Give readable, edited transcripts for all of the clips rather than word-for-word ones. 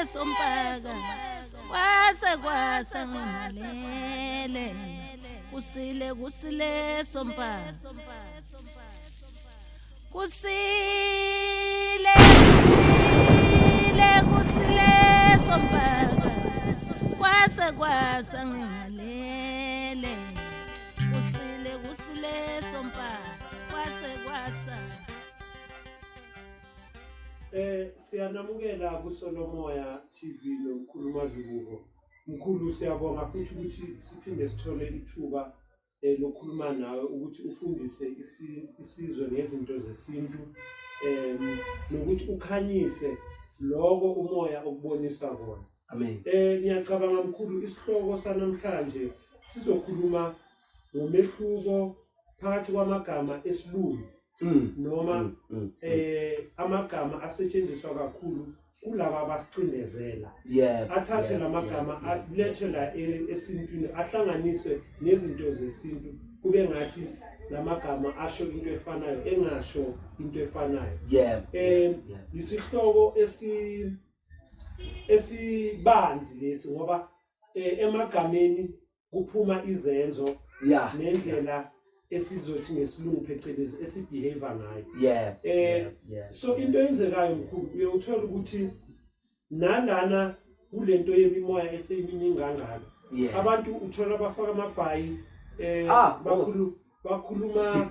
sompaka, kwase kwasa ngingalele. Kusile, kusile sompaka, kusile, kusile, kusile sompaka, kwase kwasa ngingalele. Kusile, kusile sompaka, kwase kwasa. Siyanamukela kuSolomoya TV noMkhulu Mazibuko. Mkhulu, siyabonga futhi ukuthi siphinde sithole ithuba lokukhuluma nawe ukuthi ufundise isizwe ngezinto zesintu, nokuthi ukhanyise lokho umoya okubonisa kona. Amen. Ngiyacabanga mkhulu, isihloko sanamhlanje sizokhuluma ngomehluko phakathi kwamagama esilungu noma amagama asetshenziswa kakhulu kulaba abasicindezela, athathe lamagama alethwe la esintwini, ahlanganiswe nezinto zesintu, kube ngathi lamagama asho into efanayo engasho into efanayo. Isihloko esibanzi lesi, ngoba emagameni kuphuma izenzo nendlela esizothi ngesilungu phecelezi esibehave ngayo. So into eyenzekayo mkhulu, uye uthola ukuthi nalana kulento yemimoya eseyiminingi kangaka, abantu uthola bafaka amabhayi, bakhuluma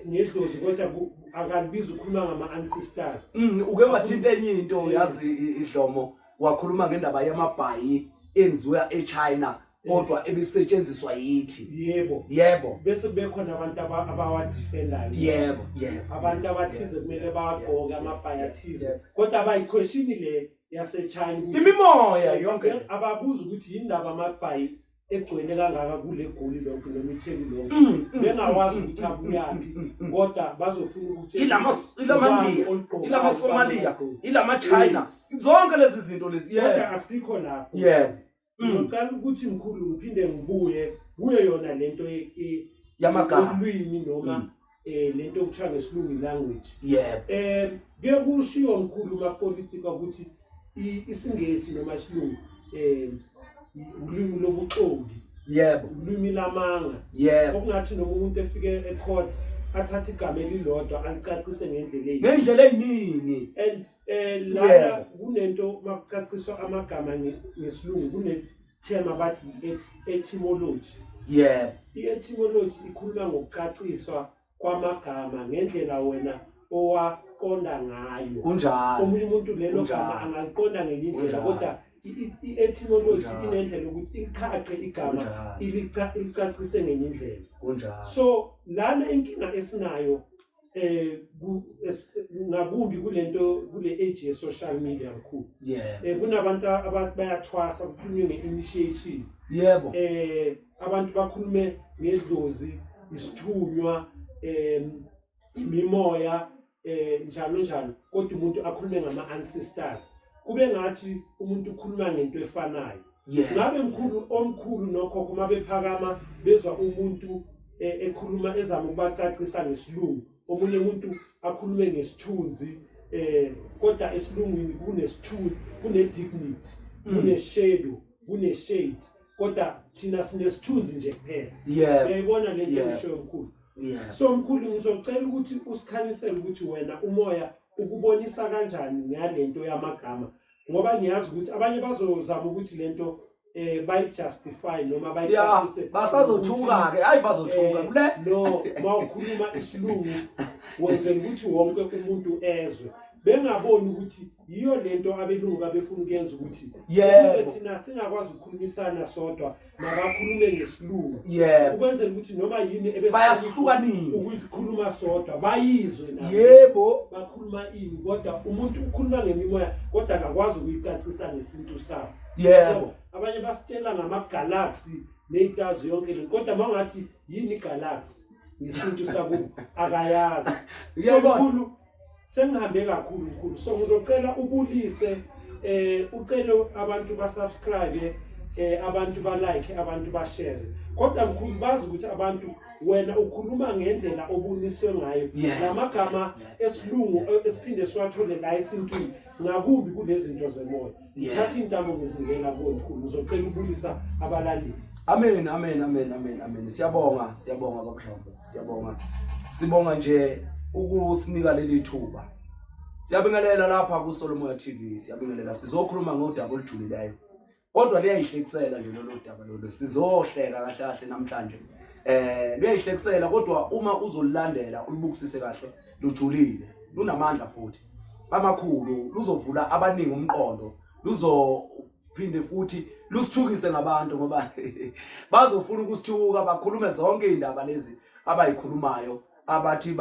ngedlozi, kodwa akalibizi, ukhuluma ngama ancestors. Uke wathinta enye into, yazi, idlomo, wakhuluma ngendaba yamabhayi enziwe eChina kodwa ebisetshenziswa yithi. Bese kube khona abantu abawadefendayo, yebo yebo abantu abathize kumele bawagqoke amabhayi athize, kodwa abayiquestioni le yaseChina ukuthi Imimoya yonke. Ababuza ukuthi yindaba amabhayi egcwele kangaka kule Goli lonke noma iTheku lonke, bengawazi ukuthi abuyaphi, kodwa bazofuna ukuthi IlamaNdiya, ubani oligqokayo, ilamaSomalia, ubani ongagqoki. ilamaChina, zonke lezi zinto lezi. Kodwa asikho lapho. Ngizocela ukuthi mkhulu ngiphinde ngibuye kuyo yona lento Yamagama. yolwimi noma lento okuthiwa ngesilungu language. Kuye kushiwo mkhulu mapolitika ukuthi isiNgesi noma isilungu ulimi lobuxoki, ulimi lamanga, okungathi noma umuntu efike ecourt athathe igama elilodwa alicacise ngendlela eyiyo. Ngendlela eyiningi. And lana kunento, makucaciswa amagama ngesilungu, kune term abathi etymology. I-etymology ikhuluma ngokucaciswa kwamagama ngendlela wena owaqonda ngayo. Omunye umuntu lelo gama angaliqonda ngenye indlela, kodwa i-etymology inendlela yokuthi iliqhaqhe igama, ilicacise ngenye indlela. So lana inkinga esinayo ngakumbi kulento, kule age ye social media, mkhulu, kunabantu abathi bayathwasa, kukhulunywe nge-initiation, abantu bakhulume ngedlozi, isithunywa, imimoya, njalo njalo, kodwa umuntu akhulume ngama ancestors, kube ngathi umuntu ukhuluma ngento efanayo. Ngabe mkhulu, omkhulu nokhokho uma bephakama bezwa umuntu ekhuluma, ezama ukubacacisa ngesilungu, omunye umuntu akhulume ngesithunzi, kodwa esilungwini kunesithunzi, kune dignity, kune shadow, kune shade, kodwa thina sinesithunzi nje kuphela. Uyayibona le nto engishoyo, mkhulu? So mkhulu, ngizocela ukuthi usikhanyisele ukuthi wena umoya ukubonisa kanjani ngalento yamagama, ngoba ngiyazi ukuthi abanye bazozama ukuthi lento bayijustify noma bayicacise. Basazothuka ke, hayi, bazothuka kule. No, mawukhuluma isilungu wenzela ukuthi wonke umuntu ezwe, bengaboni ukuthi yiyo lento abelungu babefuna ukuyenza, ukuthi ukuze thina singakwazi ukukhulumisana sodwa, mabakhulume ngesilungu, ukwenzela ukuthi noma yini ebesifuna Bayasihlukanisa. ukuyikhuluma sodwa bayizwe nabo. Bakhuluma ini, kodwa umuntu ukhuluma ngemimoya kodwa akakwazi ukuyicacisa ngesintu sabo. So, abanye basitshela ngama-galaxy ney'tazi yonke le, kodwa uma ungathi yini igalaxy ngesintu sakubo, akayazi. So Ngiyabona. mkhulu, sengihambe kakhulu mkhulu, so ngizocela ubulise, ucele abantu basubscribe, abantu ba like, abantu bashare, kodwa mkhulu bazi ukuthi abantu Wena ukhuluma ngendlela obuniswe ngayo lamagama esilungu esiphinde siwathole la esintwini ngakumbi kulezi zinto zemoya. Ngithatha intambo ngizinikela kuwe mkhulu, ngizocela ubulisa abalandeli. Amen, amen, amen, amen, amen. Siyabonga, siyabonga babuhlongo, siyabonga. Sibonga nje ukusinika leli thuba. Siyabingelela lapha ku Solomoya TV, siyabingelela. Sizokhuluma ngodaba olujulileyo. Kodwa liyayihlekisela nje lolu daba lolu. Sizohleka kahle kahle namhlanje. Eh luyayihlekisela kodwa uma uzolulandela ulibukisise kahle lujulile, lunamandla futhi. Amakhulu luzovula abaningi umqondo, luzophinde futhi lusithukise ngabantu ngoba bazofuna ukusithuka bakhulume zonke izindaba lezi abayikhulumayo abathi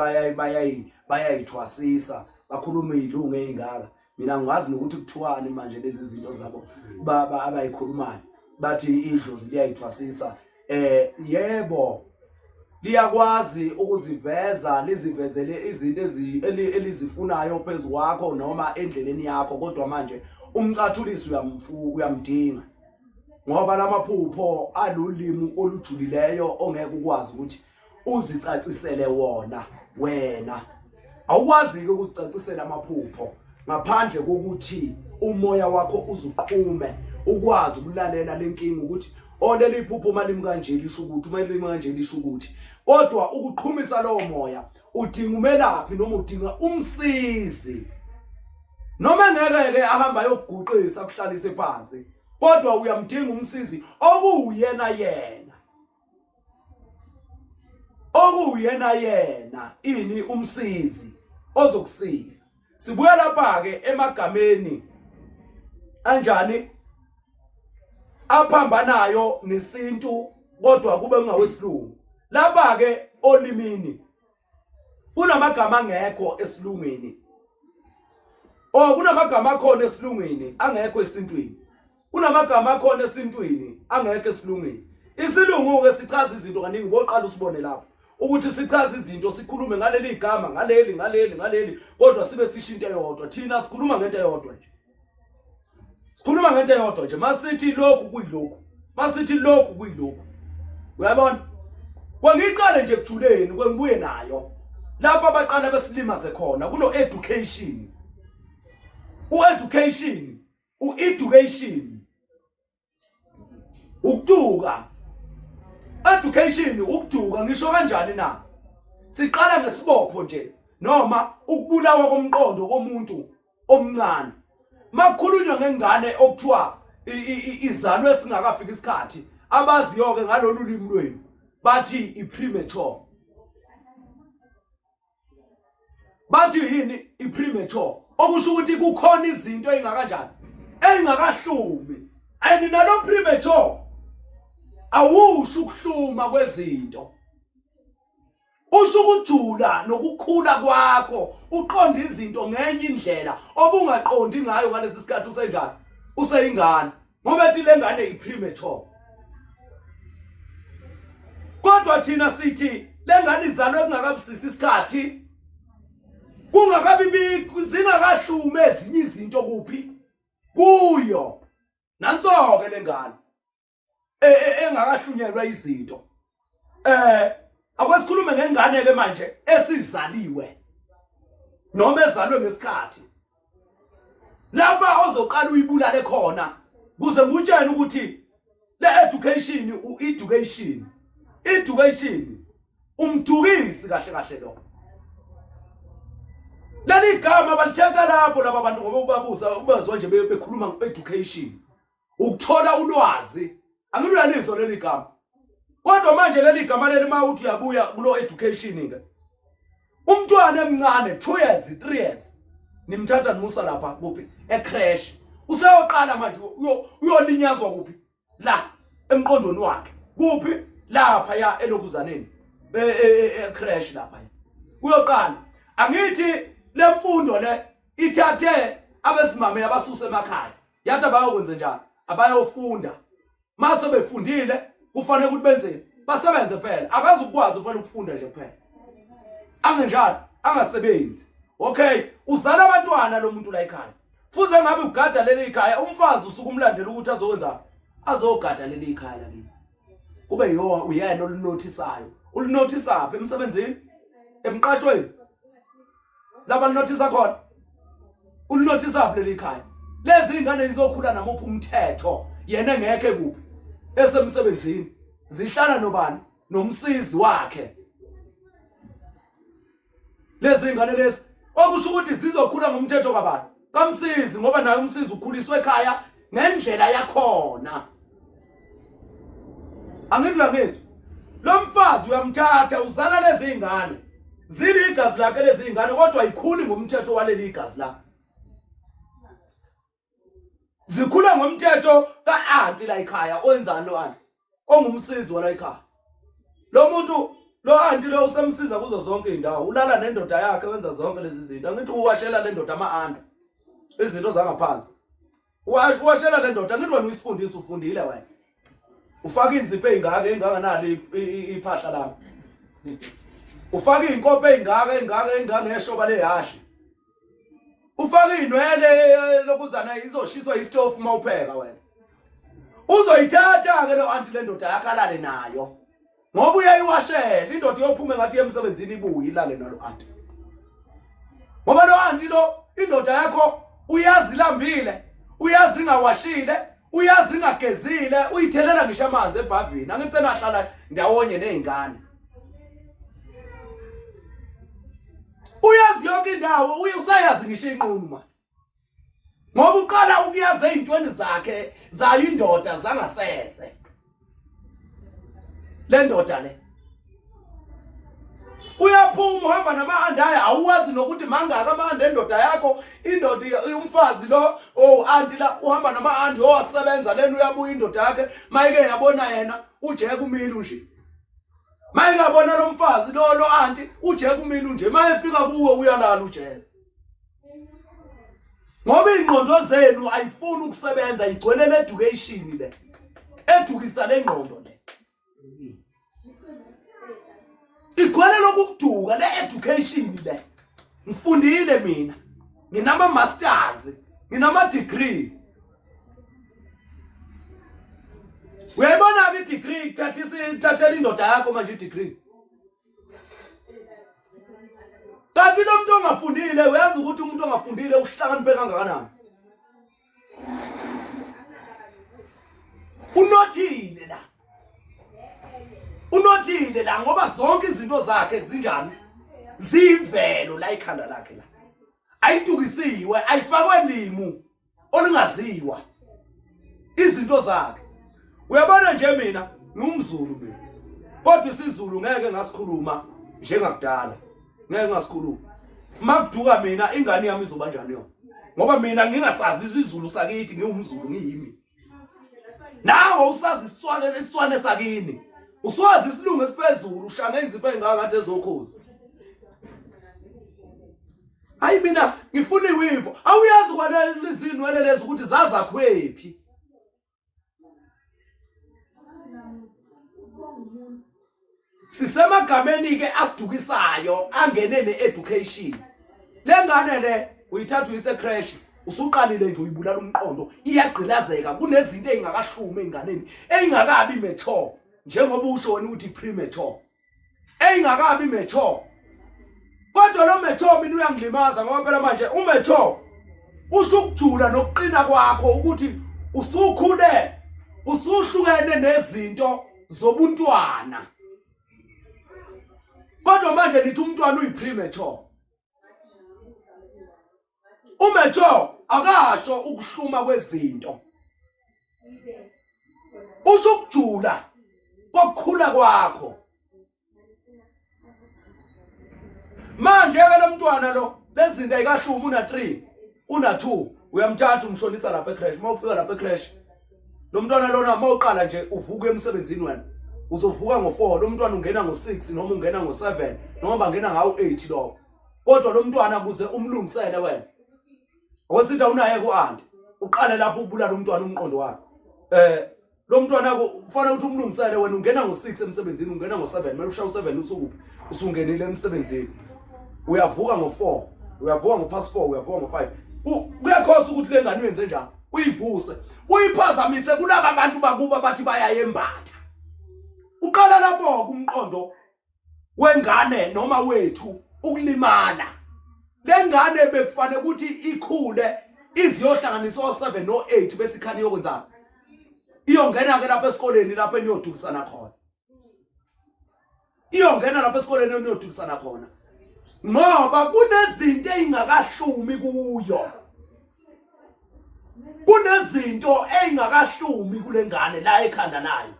bayayithwasisa bakhulume izilungu ezingaka. Mina ngiwazi nokuthi kuthiwani manje lezi zinto zabo abayikhulumayo bathi idlozi liyayithwasisa. Yebo liyakwazi ukuziveza lizivezele izinto elizifunayo phezu kwakho noma endleleni yakho, kodwa manje umcathulisi uyamdinga ngoba lamaphupho alulimi olujulileyo ongeke ukwazi ukuthi uzicacisele wona wena. Awukwazi ke ukuzicacisela amaphupho ngaphandle kokuthi umoya wakho uzuqhume ukwazi ukulalela lenkinga ukuthi o leli phupho uma limi kanje lisho ukuthi, uma limi kanje lisho ukuthi. Kodwa ukuqhumisa lowo moya udinga umelaphi noma udinga umsizi, noma ngeke ke ahamba ayokuguqisa akuhlalise phansi, kodwa uyamdinga umsizi okuwuyena yena, okuwuyena yena ini umsizi ozokusiza. Sibuya lapha ke emagameni anjani aphambanayo nesintu kodwa kube kungawesilungu. Lapha ke olimini kunamagama angekho esilungwini, o kunamagama akhona esilungwini angekho esintwini, kunamagama akhona esintwini angekho esilungwini. Isilungu ke sichaza izinto kaningi, boqala usibone lapho ukuthi sichaza izinto sikhulume ngaleli gama ngaleli ngaleli ngaleli, kodwa sibe sisho into eyodwa. Thina sikhuluma ngento eyodwa nje, sikhuluma ngento eyodwa nje. Masithi lokhu kuyilokhu, masithi lokhu kuyilokhu, uyabona? Kwangiqale nje kujuleni kwengibuye nayo lapho abaqala besilimaze khona kulo education. U-education, u-education ukuduka, education ukuduka. Ngisho kanjani na? Siqala ngesibopho nje noma ukubulawa komqondo komuntu omncane. Makukhulunywa ngengane okuthiwa izalwe singakafiki isikhathi, abaziyo ke ngalolu limi lwenu bathi i-premature. Bathi yini i-premature? Okusho ukuthi kukhona izinto ezingakanjani engakahlumi, and nalo premature awusho ukuhluma kwezinto, usho ukujula nokukhula kwakho, uqonda izinto ngenye indlela obungaqondi ngayo ngalesi sikhathi usenjani, useyingane, ngoba ethi le ngane i-premature. Kodwa thina sithi le ngane izalwe kungakabusisi isikhathi, kungakabi zingakahlumi ezinye izinto kuphi kuyo. Nanso-ke le ngane engakahlunyelwa izinto. Akwesikhulume ngengane ke manje esizaliwe noma ezalwe ngesikhathi, lapha ozoqala uyibulale khona kuze ngikutshene ukuthi le education u-education education umdukisi kahle kahle lo. Leli gama balithatha lapho laba bantu ngoba ubabuza ubazwa nje bekhuluma nge-education, ukuthola ulwazi. Angiluyalizwa leli gama, kodwa manje leli gama leli uma uthi uyabuya kulo education ke, umntwana emncane 2 years 3 years nimthatha nimusa lapha kuphi e-creche, useyoqala manje uyolinyazwa kuphi la emqondweni wakhe, kuphi lapha ya elokuzaneni e-creche lapha uyoqala. Angithi lemfundo le ithathe abesimame abasuse emakhaya, yathi abayokwenza njani, abayofunda. Mase befundile kufanele ukuthi benzeni, basebenze phela. Akazukwazi phela ukufunda nje kuphela angenjalo angasebenzi. Okay, uzala abantwana lo muntu la ekhaya, fuze ngabe ugada leli ikhaya, umfazi usuke umlandela ukuthi azokwenza, azogada leli ikhaya lakini, kube yiwo uyena olunothisayo Ulinothisa phi emsebenzini? Emqashweni? Laba linothisa khona. Ulinothisa phi leli khaya? Lezi ingane izokhula namuphi umthetho? Yena engekho kuphi? Esemsebenzini. Zihlala nobani? Nomsizi wakhe. Lezi ingane lezi okusho ukuthi zizokhula ngomthetho kabani? Kamsizi ngoba naye umsizi ukhuliswe ekhaya ngendlela yakhona. Angithi uyangizwa? Lo mfazi uyamthatha uzala lezi ingane. Zili igazi lakhe lezi ingane kodwa ayikhuli ngomthetho waleli igazi la. Zikhula ngomthetho ka-anti la ekhaya owenzani lo anti? Ongumsizi wala ekhaya. Lo muntu lo anti lo usemsiza kuzo zonke izindawo, ulala nendoda yakhe wenza zonke lezi zinto. Angithi uwashela le ndoda ama-anda izinto zangaphansi. Uwashela le ndoda, angithi wena uyisifundisa ufundile wena. Ufaka inzipho ey'ngaka enganganalo iphahla lami. Ufaka iy'nkophe ey'ngaka ey'ngaka ey'ngangeshoba lehhashi. Ufaka iy'nwele eh, lokuzana izoshiswa isitofu uma upheka wena. Uzoyithatha-ke lo anti le ndoda yakhe alale nayo. Ngoba uyayiwashela indoda iyophuma ngathi emsebenzini ibuye ilale nalo anti. Ngoba lo anti lo indoda yakho uyazi ilambile, uyazi ingawashile, uyazi ingagezile, uyithelela ngisho amanzi ebhavini. Angithi senahlala ndawonye nezingane. Uyazi yonke indawo, uye usayazi ngisho inqunu manje. Ngoba uqala ukuyazi ezintweni zakhe zayo indoda zangasese. Le ndoda le. Uyaphuma uhamba nama-andaya awuwazi nokuthi mangaka ama-andi endoda yakho indoda umfazi lo oh anti la uhamba nama-andi owasebenza lena uyabuya indoda yakhe mayike yabona yena ujeke umilu nje mayingabona lo mfazi lo lo anti ujeke umilu nje mayefika kuwe uyalala ujeke ngoba iy'ngqondo zenu ayifuni ukusebenza igcwele le education le edukisa le ngqondo le igcwele lokukuduka le education le ngifundile mina nginama masters nginama degree uyayibona-ke i-degree ithathisa ithathela indoda yakho manje i-degree kanti lo muntu ongafundile uyazi ukuthi umuntu ongafundile uhlakaniphe kangakanani unothile la unothile la ngoba zonke izinto zakhe zinjani ziyimvelo la ikhanda lakhe la ayitukisiwe ayifakwe limu olungaziwa izinto zakhe uyabona nje mina ngiwumzulu mina kodwa isiZulu ngeke ngasikhuluma njengakudala ngeke ngasikhuluma makuduka mina ingane yami izoba njani yona ngoba mina ngingasazi isiZulu sakithi ngiwumzulu ngiyimi nawe usazi isitswane isitswane sakini uswazi isilungu esiphezulu ushanga inzipho engaka ngathi ezokhozi hayi mina ngifuna iwivo awuyazi kwalezinwele lezi ukuthi zazakhwephi Sisemagameni ke asidukisayo angene ne-education. Le ngane le uyithatha uyise creche usuqalile nje uyibulala umqondo iyagqilazeka kunezinto ezingakahlumi enganeni eyingakabi mature njengoba usho wena ukuthi premature eyingakabi mature kodwa lo mature mina uyangilimaza ngoba phela manje umature usho ukujula nokuqina kwakho ukuthi usukhule usuhlukene nezinto zobuntwana kodwa manje nithi umntwana uyipremature umature akasho ukuhluma kwezinto usho ukujula kokukhula kwakho manje ke lo mntwana lo lezinto ayikahlumi una 3 una 2 uyamthatha umshonisa lapha ecrash uma ufika lapha ecrash lo mntwana lona uma uqala nje uvuka emsebenzini wena uzovuka ngo-4 lo mntwana ungena ngo-6 noma ungena ngo-7 noma bangena ngawu-8 lokho kodwa lo mntwana kuze umlungisele wena okwesithi awunaye ku-anti uqale lapho ubulala umntwana umqondo wakhe eh lo mntwana kufanele ukuthi umlungisele wena ungena ngo-6 emsebenzini ungena ngo-7 kumele ushaye u-7 usukuphi usungenile emsebenzini uyavuka ngo-4 uyavuka ngo-past 4 uyavuka ngo-5 kuyakhosa ukuthi le ngane uyenze njani uyivuse uyiphazamise kulaba bantu bakuba bathi bayayembatha uqala lapho-ke umqondo. wengane noma wethu ukulimala. Lengane bekufanele ukuthi ikhule iziyohlanganisa o7 no8 bese ikhani yokwenzana. Iyongena ke lapha esikoleni lapha eniyodukisana khona. Iyongena lapha esikoleni eniyodukisana khona. Ngoba kunezinto ezingakahlumi kuyo. Kunezinto ezingakahlumi kule ngane la ekhanda layo.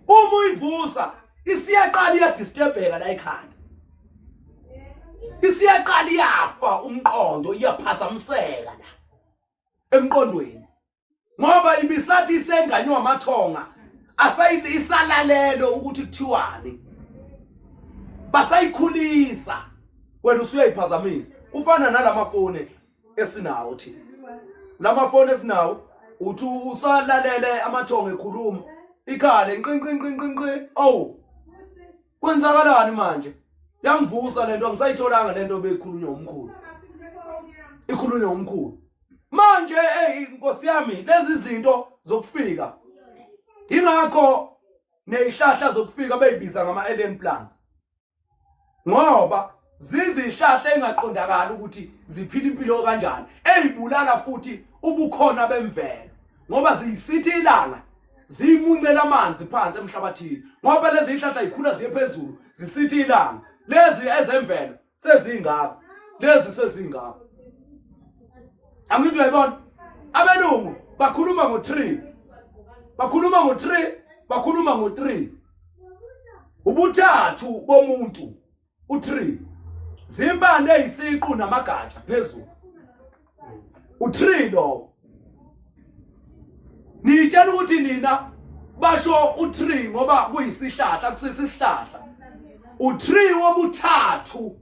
Uma uyivusa isiyaqala iyadisturbeka la ekhanda. Isiyaqala iyafa umqondo, iyaphazamiseka la emqondweni. Ngoba ibisathi isenganywa amathonga asayisalalelo ukuthi kuthiwani. Basayikhulisa wena usuyayiphazamisa. Ufana nalamafoni esinawo thina. Lamafoni esinawo uthi usalalele amathonga ekhuluma ikhale nqi nqi nqi nqi nqi, oh kwenzakalani manje? Yangivusa lento, angisayitholanga lento beyikhulunywa umkhulu. Ikhulunywa umkhulu. Manje hey Nkosi yami, lezi zinto zokufika. Ingakho nezihlahla zokufika beyibiza ngama alien plants. Ngoba zizihlahla engaqondakala ukuthi ziphila impilo kanjani, ezibulala futhi ubukhona bemvelo. Ngoba ziyisithi ilanga zimuncela amanzi phansi emhlabathini, ngoba lezi zihlahla zikhula ziye phezulu zisithi ilanga. Lezi ezemvelo sezingaka, lezi sezingaka. Angithi uyayibona, abelungu bakhuluma ngo3, bakhuluma ngo3, bakhuluma ngo3. Ubuthathu bomuntu u3, zimpande ezisiqu namagatsha phezulu. U3 lo. Nitshela ukuthi nina basho u3 ngoba kuyisihlahla, kusisihlahla. U3 wobuthathu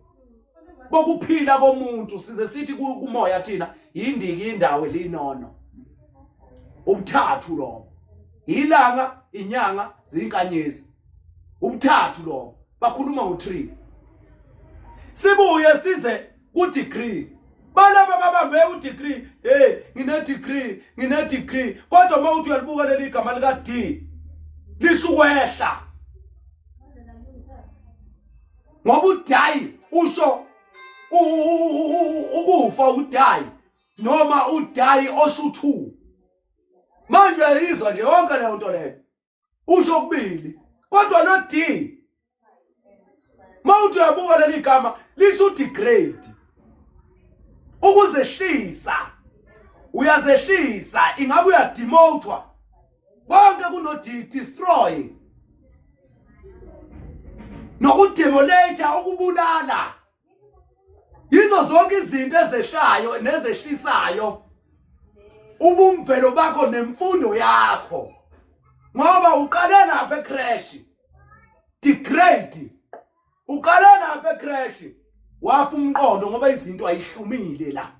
bokuphila komuntu, size sithi kumoya thina yindiki indawo elinono. Ubuthathu lo. Ilanga, inyanga, zinkanyezi. Ubuthathu lo. Bakhuluma ngo3. Sibuye size ku degree. Balaba babambe u degree, hey ngine degree, ngine degree. Kodwa uma uthi uyalibuka leli gama lika D lisho ukwehla. Ngoba udayi usho ukufa, udayi noma udayi osho u2. Manje uyayizwa nje yonke leyo nto leyo. Usho kubili. Kodwa lo D mawuthi uyabuka leli gama lisho degrade. Ukuzehlisa. Uyazehlisa, ingabe uyademotwa. Konke kuno destroy. Nokudemolate, ukubulala. Yizo zonke izinto ezehlayo nezehlisayo ubumvelo bakho nemfundo yakho. Ngoba uqale lapha ecrash. Degrade. Uqale lapha ecrash. Wafa umqondo ngoba izinto ayihlumile la.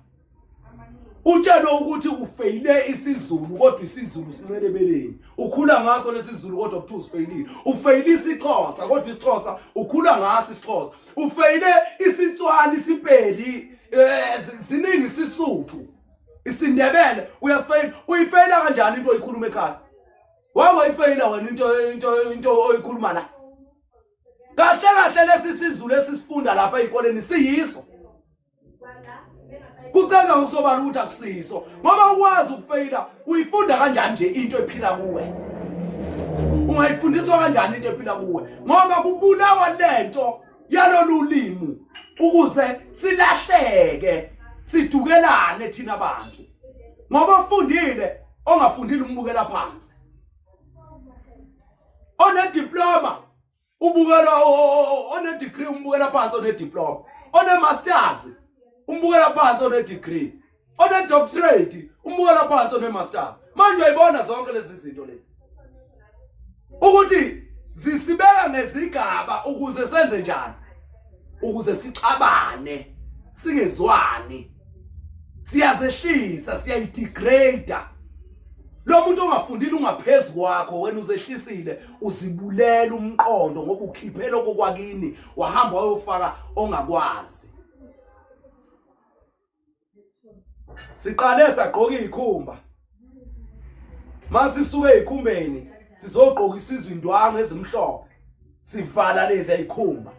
Utshelwe ukuthi ufeyile isiZulu kodwa isiZulu sincelebeleni. Ukhula ngaso lesizulu kodwa kuthiwa usifeyilile. Ufeyile isiXhosa kodwa isiXhosa ukhula ngaso isiXhosa. Ufeyile isiTswana, isiPedi, ziningi isiSuthu. IsiNdebele uyasifeyila. Uyifeyila kanjani into oyikhuluma ekhaya? Wangayifeyila wena into oyikhuluma la. Kahle kahle lesi siZulu esisifunda lapha ezikoleni siyiso. Kucenga ngokusobala ukuthi akusiso, ngoba ukwazi ukufeyila uyifunda kanjani nje into ephila kuwe? Ungayifundiswa kanjani into ephila kuwe? Ngoba kubulawa lento yalolu limi ukuze silahleke, sidukelane thina bantu. Ngoba ofundile ongafundile umbukela phansi. One diploma ubukela one degree umbukela phansi, one diploma, one masters umbukela phansi, one degree, one doctorate umbukela phansi, one masters. Manje uyayibona zonke lezi zinto lezi ukuthi zisibeka ngezigaba ukuze senze njani, ukuze sixabane singezwani. Siyazehlisa, siyayidegrade. Lo muntu ongafundile ungaphezulu kwakho, wena uzehlisile, uzibulela umqondo ngoba ukhiphe lokho kwakini wahamba wayofaka ongakwazi. Siqale sagqoka izikhumba. Masisuke ezikhumbeni sizogqoka isizwe indwangu ezimhlophe. Sivala lezi ayikhumba.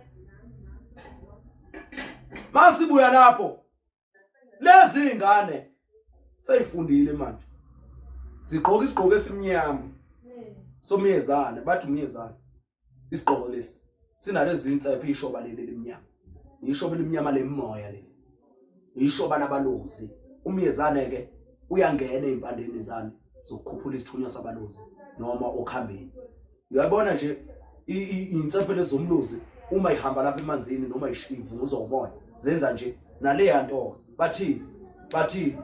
Masibuya lapho lezi ingane seyifundile manje zigqoka isigqoko esimnyama somyezane bathi umyezane isigqoko lesi sinalezi insephe ishoba leli limnyama ishoba elimnyama lemoya leli ishoba labalozi umyezane ke uyangena ezimpandeni zani zokukhuphula isithunywa sabalozi noma okhambeni uyabona nje insephe lezomlozi uma ihamba lapha emanzini noma ivunguzwa umoya zenza nje naleya nto bathi bathi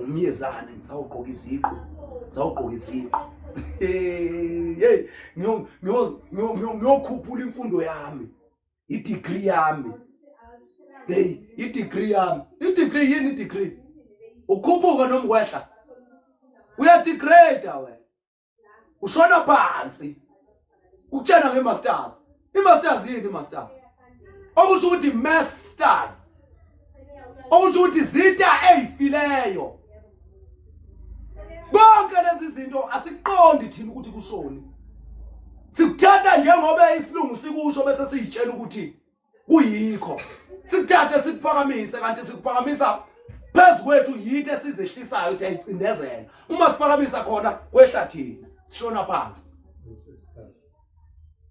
umyezane ngisawugqoka iziqu ngisawugqoka iziqu hey ngiyokhuphula imfundo yami i-degree yami hey i-degree yami i-degree yini i-degree ukhuphuka noma ukwehla uyadegrade wena ushona phansi ukutshena nge-masters i-masters yini i-masters okusho ukuthi masters okusho ukuthi zita eyifileyo konke lezi zinto asikuqondi thina ukuthi kushoni sikuthatha njengoba isilungu sikusho bese siyitshela ukuthi kuyikho sikuthathe sikuphakamise kanti sikuphakamisa phezu kwethu yithi esizehlisayo siyayicindezela uma siphakamisa khona kwehla thina sishona phansi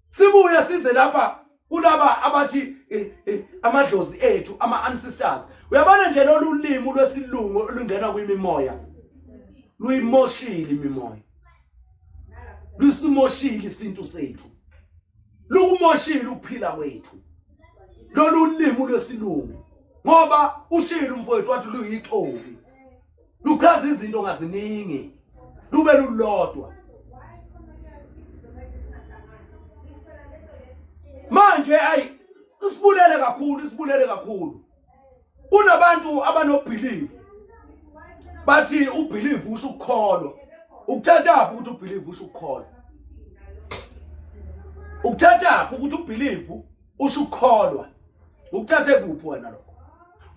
sibuye size lapha kulaba abathi eh, eh, amadlozi ethu ama-ancestors uyabona nje lolu limi lwesilungu olungena kwimimoya luyimoshile imimoya lusimoshile isintu sethu lukumoshile ukuphila kwethu lolu limi lwesilungu ngoba ushilo umfowethu wathi luyixoki luchaza izinto ngaziningi lube lulodwa manje ayi isibulele kakhulu isibulele kakhulu kunabantu abanobelief bathi ubelief usho ukukholwa ukuthathaphi ukuthi ubelief usho ukukholwa ukuthathaphi ukuthi ubelief usho ukukholwa ukuthathe kuphi wena lokho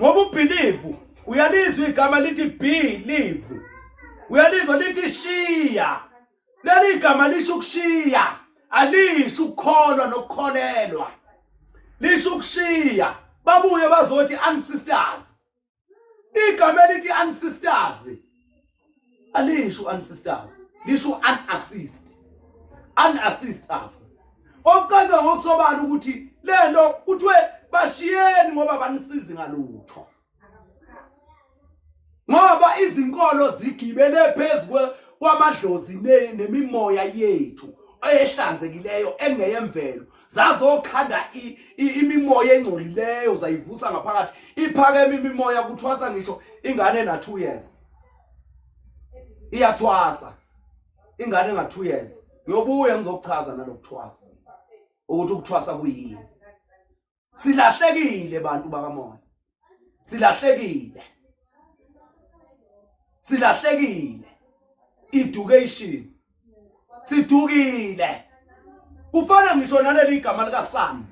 ngoba ubelief uyalizwa igama lithi believe uyalizwa lithi shiya Leli gama lisho ukushiya, alisho ukukholwa nokukholelwa. Lisho ukushiya. Babuye bazothi ancestors. Igama elithi ancestors alisho ancestors, lisho unassist. Unassist us. Okucaca ngokusobala ukuthi lento kuthiwe bashiyeni ngoba banisizi ngalutho. ngoba izinkolo zigibele phezu kwamadlozi nemimoya yethu ehlanzekileyo engeyemvelo zazokhanda imimoya engcolileyo zayivusa ngaphakathi iphakeme imimoya kuthwasa ngisho ingane na 2 years iyathwasa ingane nga 2 years ngiyobuya ngizokuchaza nalokuthwasa ukuthi ukuthwasa kuyini Silahlekile bantu bakamoya. Silahlekile. Silahlekile. Education. Sidukile. Kufana ngisho naleli igama lika San.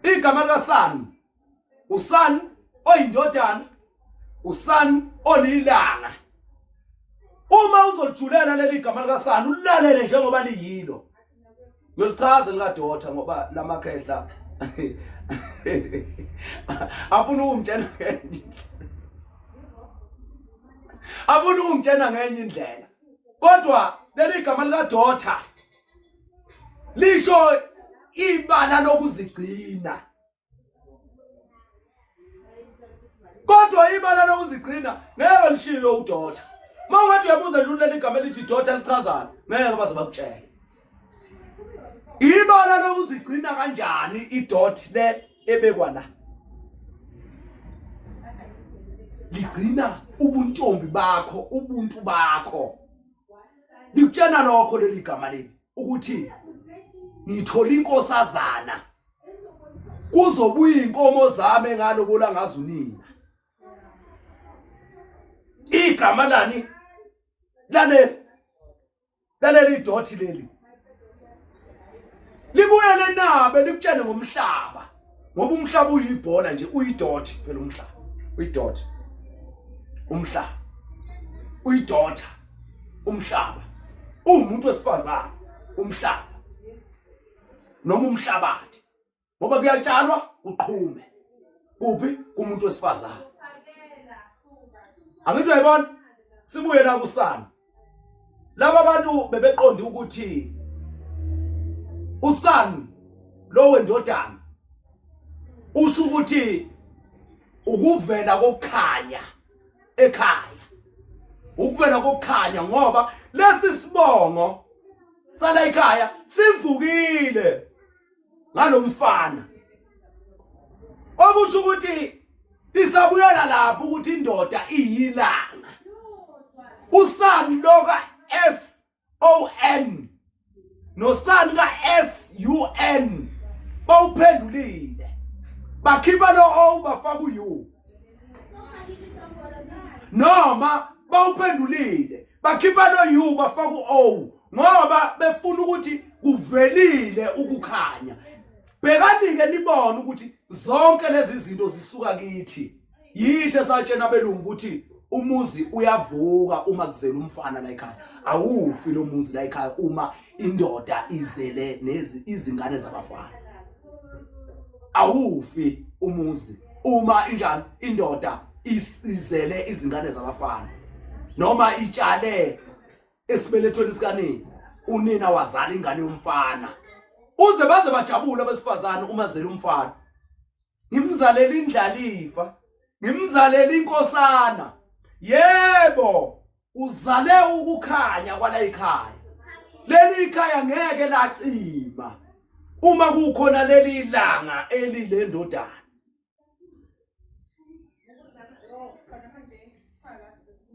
Igama lika San. Usan oyindodana, uSan olilanga. Uma uzolijulela leli gama lika San ulalele njengoba liyilo. Ngiyolichaza likadotha ngoba lamakhehla afuna ukungitshela ngenye afuna ukungitshela ngenye indlela kodwa leli gama likadotha lisho ibala lokuzigcina kodwa ibala lokuzigcina ngeke lishiywe udota uma ungathi uyabuza nje uleli igama elithi dota lichazani ngeke baze bakutshele ibala lokuzigcina kanjani idot le ebekwa la ligcina ubuntombi bakho ubuntu bakho likutshena lokho leli gama leli ukuthi ngithola inkosazana kuzobuya inkomo zami engalobola ngazo unina igama lani lale laleli dot leli libuye lenabe likutshene ngomhlaba ngoba umhlaba uyibhola nje uyidot phela umhlaba uyidot umhlaba uyidotha umhlaba uwumuntu wesifazane umhlaba noma umhlabathi ngoba kuyatshalwa uqhume Kuphi? Kumuntu wesifazane. Angithi uyayibona? Sibuye la kusana. Laba bantu bebeqonda ukuthi uSan lo wendodana usho ukuthi ukuvela kokukhanya ekhaya ukuvela kokukhanya ngoba lesi sibongo sala ekhaya sivukile ngalomfana okusho ukuthi isabuyela lapho ukuthi indoda iyilanga usani loka S O N nosani ka S U N bawuphendulile bakhipha lo O bafaka u noma bawuphendulile bakhipha lo U bafaka u-O ngoba befuna ukuthi kuvelile ukukhanya bhekani-ke nibone ukuthi zonke lezi zinto zisuka kithi yithi esatshena abelungu ukuthi umuzi uyavuka uma kuzela umfana la ekhaya awufi lo muzi la ekhaya uma indoda izele nezi izingane zabafana awufi umuzi uma injani indoda izele izingane zabafana noma itshale esibelethweni sikanina unina wazala ingane yomfana uze baze bajabule abesifazane uma zela umfana ngimzalela indlalifa ngimzalela inkosana yebo uzale ukukhanya kwala ikhaya leli ikhaya ngeke lacima uma kukhona leli langa elilendodana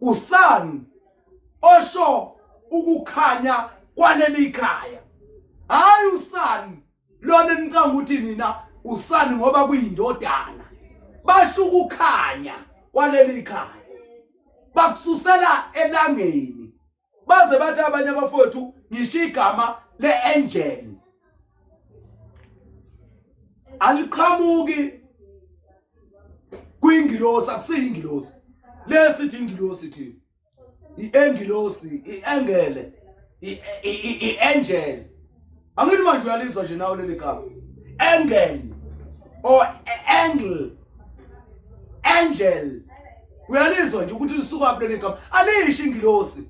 Usan osho ukukhanya kwaleli khaya hayi usan lona nicanga ukuthi nina usani ngoba kuyindodana basho ukukhanya kwaleli khaya bakususela elangeni baze bathi abanye abafowethu ngisho igama le-angel aliqhamuki kwingilosi akusiyingilosi lesithi ingilosi thina i-engilosi i-engele i-angel angithi manje uyalizwa nje nawe leli gama angel or angle angel uyalizwa nje ukuthi lisuka phi leli gama alisho ingilosi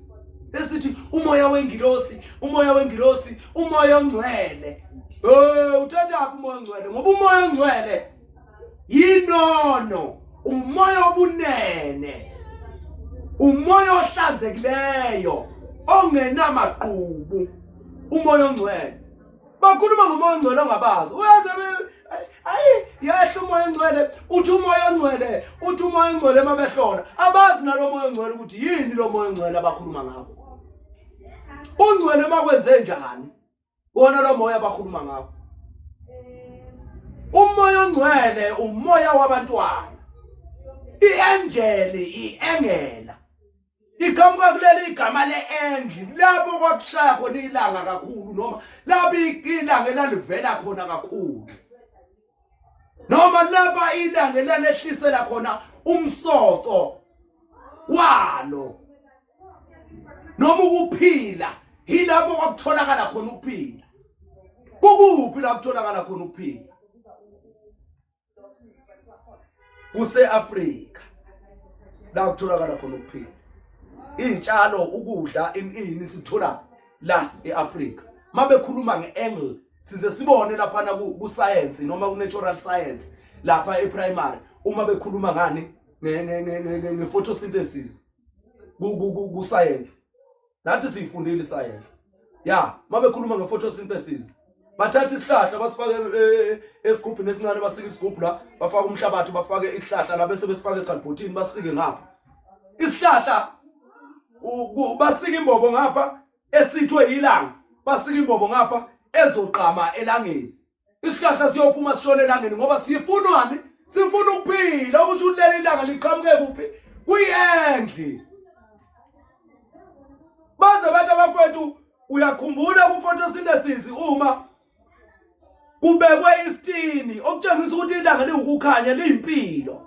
esithi umoya wengilosi umoya wengilosi umoya ongcwele eh uthathaphi umoya ongcwele ngoba umoya ongcwele yinono umoya obunene umoya ohlanzekileyo ongenamagqubu umoya ongcwele bakhuluma ngomoya ongcwele ongabazi uyazi ayi yehla umoya ongcwele uthi umoya ongcwele uthi umoya ongcwele mabehlola abazi nalo moya ongcwele ukuthi yini lo moya ongcwele abakhuluma ngawo ungcwele makwenze njani wona lo moya abakhuluma ngawo umoya ongcwele umoya wabantwana iangel iengela iqhamuka kuleli igama le-engli lapho kwakushaya khona ilanga kakhulu noma lapho ilanga elalivela khona kakhulu noma lapha ilanga elalehlisela khona umsoco walo noma ukuphila yilapho kwakutholakala khona ukuphila kukuphi la kutholakala khona ukuphila kuse-Afrika la kutholakala khona ukuphila iy'tshalo ukudla ini sithola la e-Afrika mabekhuluma nge-angle size sibone laphana ku-science noma ku-natural science lapha e-primary uma bekhuluma ngani nge-photosynthesis ku-science nathi siyifundile isayensi ya mabekhuluma nge-photosynthesis bathatha isihlahla basifake eh, esigubhini esincane basike isigubhu la bafake umhlabathi bafake isihlahla la bese besifake ekhalibhothini basike ngapha isihlahla basike imbobo ngapha esithwe yilanga basike imbobo ngapha ezoqama elangeni Isihlahla siyophuma sishone elangeni ngoba sifunwani? Sifuna ukuphila. Okusho ukuthi leli ilanga liqhamuke kuphi? Kuyendli. Baze bathi abafowethu uyakhumbula ku-photosynthesis uma kubekwe isitini okutshengisa ukuthi ilanga liwukukhanya liyimpilo.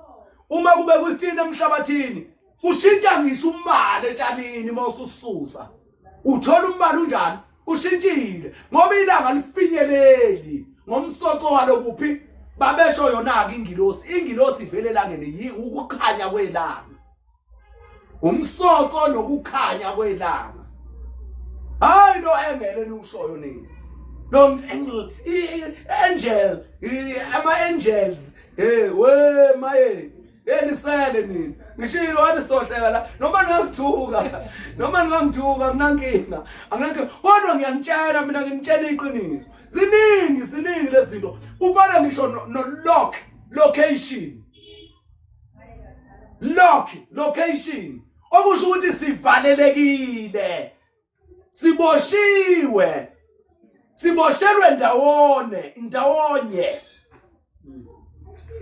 Uma kubekwe isitini emhlabathini kushintsha ngisho umbala etshanini uma usususa uthola umbala unjani ushintshile ngoba ilanga lifinyeleli ngomsoco walo kuphi Babesho yona-ke ingilosi, ingilosi ivele elangeni, ukukhanya kwelanga, umsoco nokukhanya kwelanga. Hayi lo engele niwushoyo nini, lo angel, ama-angels. Hey we maye, enisele nini, ngishilo wanisohleka la, noma ningangithuka, noma ningangithuka, anginankinga, anginankinga, kodwa ngiyanitshela mina, nginitshela iqiniso. Ziningi, ziningi lezi zinto. Kufana ngisho no-lock location, lock location, okusho ukuthi sivalelekile, siboshiwe, siboshelwe ndawone ndawonye.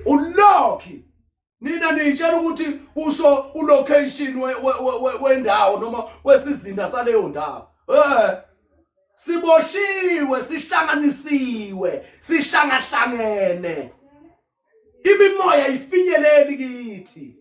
Ulokhi nina niyitshela ukuthi usho ulocation wendawo noma wesizinda saleyo ndawo. Siboshiwe, sihlanganisiwe, sihlangahlangene, imimoya ifinyeleli kithi.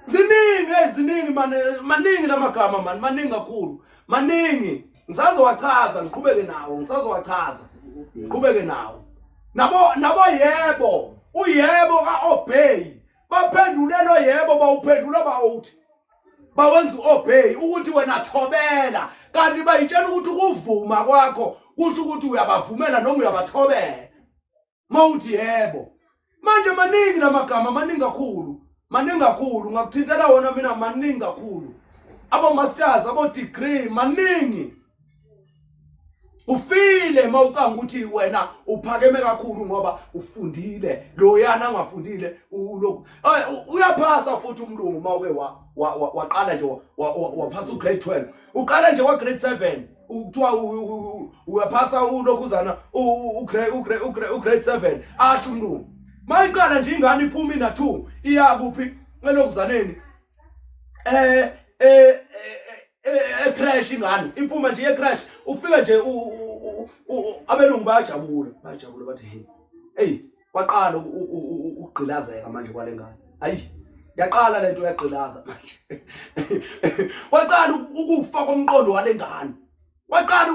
Ziningi, eziningi mane, maningi lamagama mani, maningi kakhulu, maningi. Ngisazowachaza, ngiqhubeke nawo, ngisazowachaza, ngiqhubeke nawo. Nabo nabo yebo, uyebo ka-obey, baphendule lo yebo, bawuphendula bawuthi bawenza u-obey, ukuthi wena thobela, kanti bayitshela ukuthi ukuvuma kwakho kusho ukuthi uyabavumela noma uyabathobela mawuthi yebo. Manje maningi lamagama, maningi kakhulu, maningi kakhulu, ngakuthintela wona mina, maningi kakhulu, abo masters, abo degree, maningi. Ufile mawucanga ukuthi wena uphakeme kakhulu ngoba ufundile, loyana angafundile ulokhu uyaphasa futhi umlungu. Mawuke waqala nje waphasa ugrade 12, uqala nje kwa grade 7, kuthiwa uyaphasa ulokhuzana ugrade 7, asho umlungu. Mayiqala nje ingane iphuma ina 2, iya kuphi? Elokuzaneni, e-creche. Ingane iphuma nje e-creche, ufika nje abelungu bayajabula, bayajabula, bathi hey, hey, kwaqala ukugqilazeka manje kwale ngane. Ayi, yaqala lento, yagqilaza manje, waqala ukufa komqondo wale ngane, waqala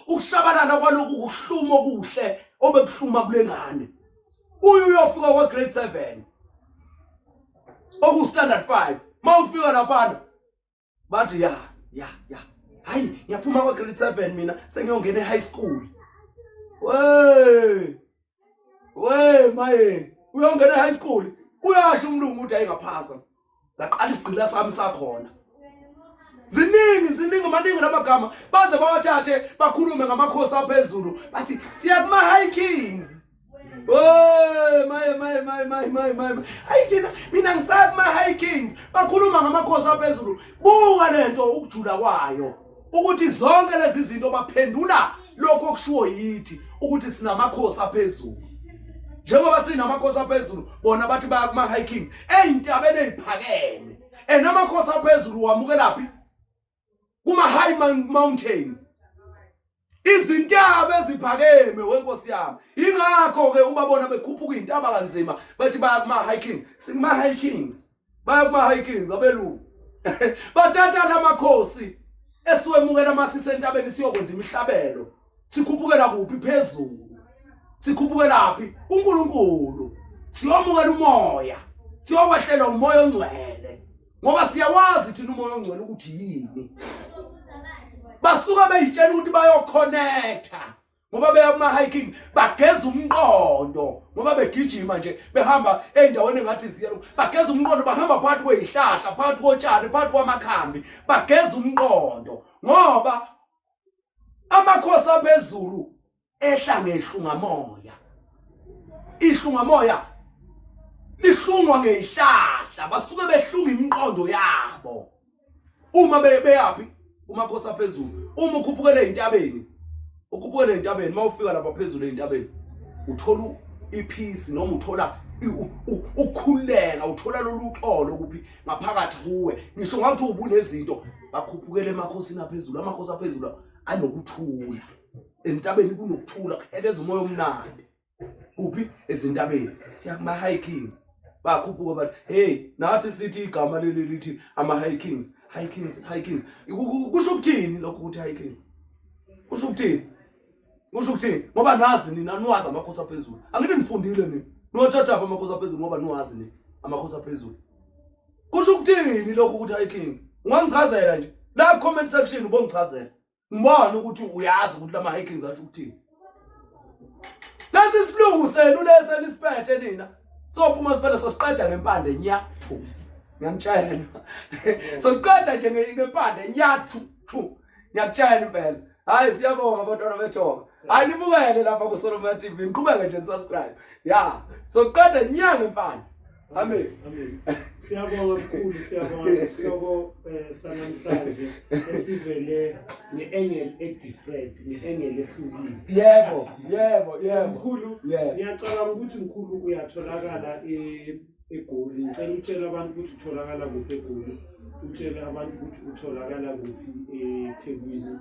ukushabalala kwaloku kuhluma okuhle obekuhluma kule ngane. Uyu uyofika kwa grade 7, oku standard 5. Mawufika laphana bathi ya ya ya, hayi, ngiyaphuma kwa grade 7 mina, sengiyongena e-high school. We we maye, uyongena e-high school, uyasho umlungu ukuthi ayingaphasa, zaqala isigqila sami sakhona. Ziningi, ziningi, maningi lamagama, baze bawathathe bakhulume ngamakhosi aphezulu, bathi siya kuma high kings. Oh maye maye maye maye maye maye, hayi thina, mina ngisaya kuma high kings, bakhuluma ngamakhosi aphezulu. Buka lento ukujula kwayo, ukuthi zonke lezi zinto baphendula lokho okushiwo yithi ukuthi sinamakhosi aphezulu. Njengoba sinamakhosi aphezulu, bona bathi baya kuma high kings ey'ntabeni ey'phakeme, and amakhosi aphezulu wamukelaphi? Kuma high mountains, izintaba eziphakeme, wenkosi yami. Ingakho ke ubabona bekhuphuka intaba kanzima, bathi baya kuma high kings, sikuma high kings, baya kuma high kings abelungu. Bathatha lamakhosi esiwemukela masise entabeni siyokwenza imihlabelo. Sikhuphukela kuphi? Phezulu. Sikhuphukela phi? UNkulunkulu. Siyomukela umoya, siyokwehlela umoya ongcwele, ngoba siyawazi thina umoya ongcwele ukuthi yini. Basuka beyitshela ukuthi bayoconnecta ngoba beya kuma-hiking, bageza umqondo ngoba begijima nje, behamba ey'ndaweni engathi ziya, bageza umqondo, bahamba phakathi kwey'hlahla, phakathi kotshani, phakathi kwamakhambi, bageza umqondo, ngoba amakhosi aphezulu ehla ngehlungamoya. Ihlungamoya lihlungwa ngezihlahla, basuke behlunga imiqondo yabo uma beyaphi umakhosi aphezulu. Uma ukhuphukele entabeni, ukhuphukele entabeni, mawufika lapha phezulu entabeni uthola ipeace, noma uthola ukukhululeka, uthola lolu xolo kuphi? Ngaphakathi kuwe. Ngisho ngathi ubunezinto, bakhuphukele emakhosini aphezulu. Amakhosi aphezulu anokuthula, ezintabeni kunokuthula, kuheleza umoya omnandi. Kuphi? Ezintabeni. Siya kuma high kings. Bakhuphuka bathi hey, nathi sithi igama leli lithi ama high kings, high kings, high kings. Kusho ukuthini lokho ukuthi high kings? Kusho ukuthini? Kusho ukuthini? Ngoba nazi nina niwazi amakhosi aphezulu. Angithi nifundile nina. Niwathathaphi amakhosi aphezulu ngoba niwazi nina amakhosi aphezulu. Kusho ukuthini lokhu ukuthi high kings? Ungangichazela nje. La comment section ubongichazela. Ngibona ukuthi uyazi ukuthi lama high kings asho ukuthini. Lesi silungu senu lesi enisiphethe nina. Sophuma siphela sosiqeda ngempande nya. Ngiyamtshela. Sosiqeda nje ngempande nya thu thu. Ngiyakutshela impela. Hayi siyabonga abantwana bethonga. Hayi nibukele lapha ku Solomon TV. Niqhubeke nje subscribe. Yeah. Soqeda nya ngempande. Amen. Amen. Siyabonga mkhulu, siyabonga ngesihloko sanamhlanje esivele nge-angle e-different, nge-angle ehlukile. Yebo, yebo, yebo. Mkhulu, ngiyacabanga ukuthi mkhulu uyatholakala eGoli. Ngicela utshele abantu ukuthi utholakala kuphi eGoli, utshele abantu ukuthi utholakala kuphi eThekwini.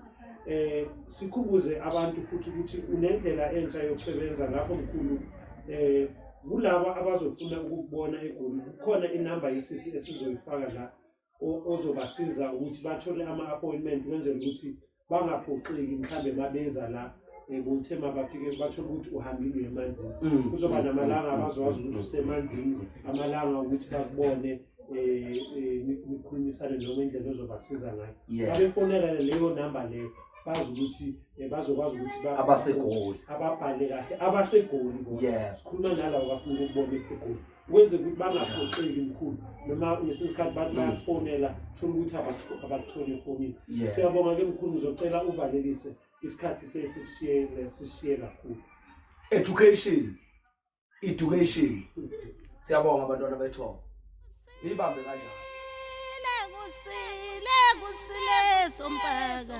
Sikhumbuze abantu futhi ukuthi unendlela entsha yokusebenza lapho mkhulu. Kulabo abazofuna ukukubona eGoli kukhona inamba yesisi esizoyifaka la ozobasiza ukuthi bathole ama-appointment kwenzela ukuthi bangaphoxeki mhlambe mabeza la kuthe mabafike bathole ukuthi uhambile uye emanzini. Kuzoba namalanga abazokwazi ukuthi usemanzini, amalanga ukuthi bakubone nikhulumisane noma indlela ozobasiza ngayo. Babefonela leyo namba leyo bazi ukuthi bazokwazi ukuthi abaseGoli ababhale kahle abaseGoli bona. Sikhuluma nalabo abafuna ukubona eGoli. Kwenze ukuthi bangaphoxeki mkhulu noma ngesinye isikhathi bathi bayakufonela thola ukuthi abakutholi efonini. Siyabonga ke mkhulu, ngizocela uvalelise isikhathi sesishiye kakhulu. Education. Education. Siyabonga abantwana bethongo. Nibambe kanjani? Kusile kusile sompaka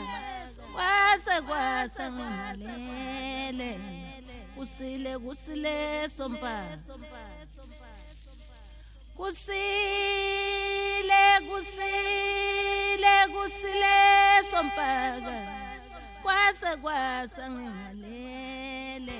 kwase kwasa ngimalele kusile kusile sompaka kusile kusile kusile sompaka kwase kwasa ngimalele.